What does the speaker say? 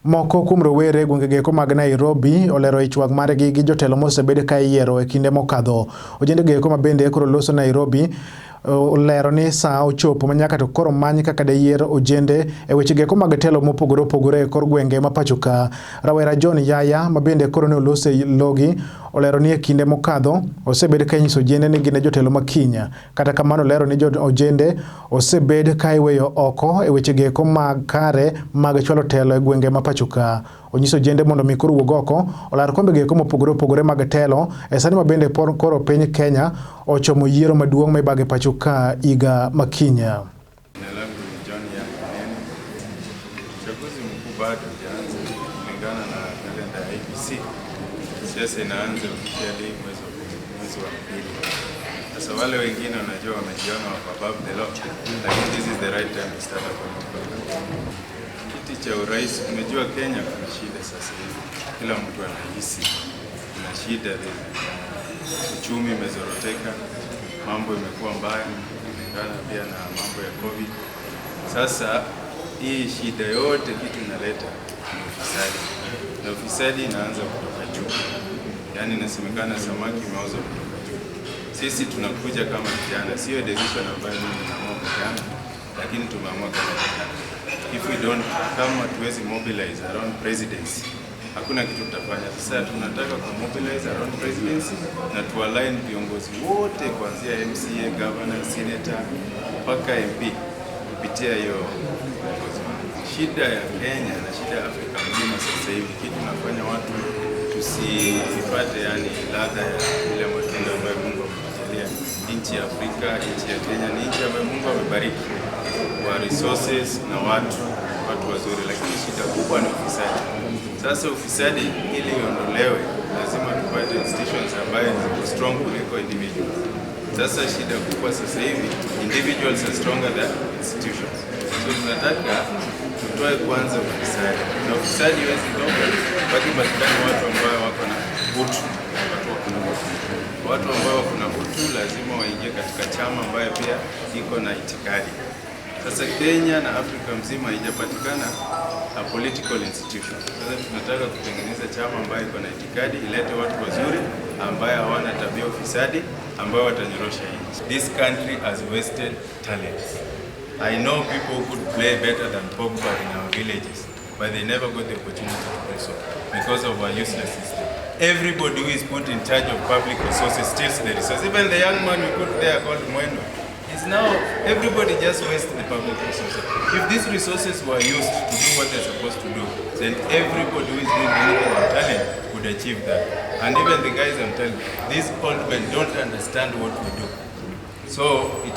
Moko kuom rowere e gwenge geko mag Nairobi olero ich wang' margi gi jotelo mosebed ka iyiero e kinde mokadho. Ojende geko ma bende koro loso Nairobi olero ni saa ochopo ma nyaka to koro many kaka deyier ojende e weche geko mag telo mopogore opogore e kor gwenge ma pacho ka. Rawera John Yaya ma bende koro ne oloso e logi olero ni e kinde mokadho osebed ka inyiso ojende ni gin e jotelo ma kiny. Kata kamano olero ni ojende osebed ka iweyo oko e weche geko mag kare mag chwalo telo e gwenge ma pacho ka. Onyiso ojende mondo mi koro wuog oko olar kombe geko mopogore opogore mag telo e sani ma bende koro piny Kenya ochomo yiero maduong' ma ibago e pacho ka higa ma kiny. Jina langu ni John Yanganene. Uchaguzi mkuu bado hujaanza kulingana na kalenda ya IEBC. Siasa inaanza officially mwezi wa pili. Sasa wale wengine wanajua wamejiona wako above the law, lakini this is the right time to start a political campaign. Kiti cha urais, unajua Kenya kuna shida sasa hivi, kila mtu anahisi kuna shida, uchumi umezoroteka, mambo imekuwa mbaya kulingana pia na mambo ya COVID. Sasa hii shida yote kitu inaleta ni ufisadi, na ufisadi inaanza kutoka juu, yaani inasemekana samaki imeoza kutoka juu. Sisi tunakuja kama vijana, sio decision ambayo mimi naamua peke yangu, lakini tumeamua kama vijana. If we don't, kama tuwezi mobilize around presidency, hakuna kitu tutafanya. Sasa tunataka ku mobilize around presidency na tu align viongozi wote kuanzia MCA, governor, senator mpaka MP kupitia hiyo uongozi. Shida ya Kenya na shida ya Afrika mzima sasa hivi, kitu nafanya watu tusipate yani ladha ya ile matunda ambayo Mungu ametujalia. Nchi ya Afrika, nchi ya Kenya ni nchi ambayo Mungu amebariki kwa resources na watu wazuri, lakini shida kubwa ni ufisadi. Sasa ufisadi ili iondolewe, lazima tupate institutions ambayo ziko strong kuliko individuals. Sasa shida kubwa sasa hivi, individuals are stronger than institutions. So tunataka tutoe kwanza ufisadi, na ufisadi haiwezi toka mpaka ipatikane watu ambao wako na utu, watu wako na utu. Watu ambao wako na utu lazima waingie katika chama ambayo pia iko na itikadi. Sasa Kenya na Afrika mzima haijapatikana a political institution. Sasa tunataka kutengeneza chama ambayo iko na itikadi, ilete watu wazuri ambayo hawana tabia ufisadi, ambayo watanyorosha nchi. This country has wasted talents. I know people who could play better than Pogba in our villages, but they never got the opportunity to do so because of our useless system. Everybody who is put in charge of public resources steals the resources. Even the young man we put there called Mwendwa is now, everybody just wastes the public resources. If these resources were used to do what they're supposed to do, then everybody who is doing anything on talent would achieve that. And even the guys I'm telling you, these old men don't understand what we do. So it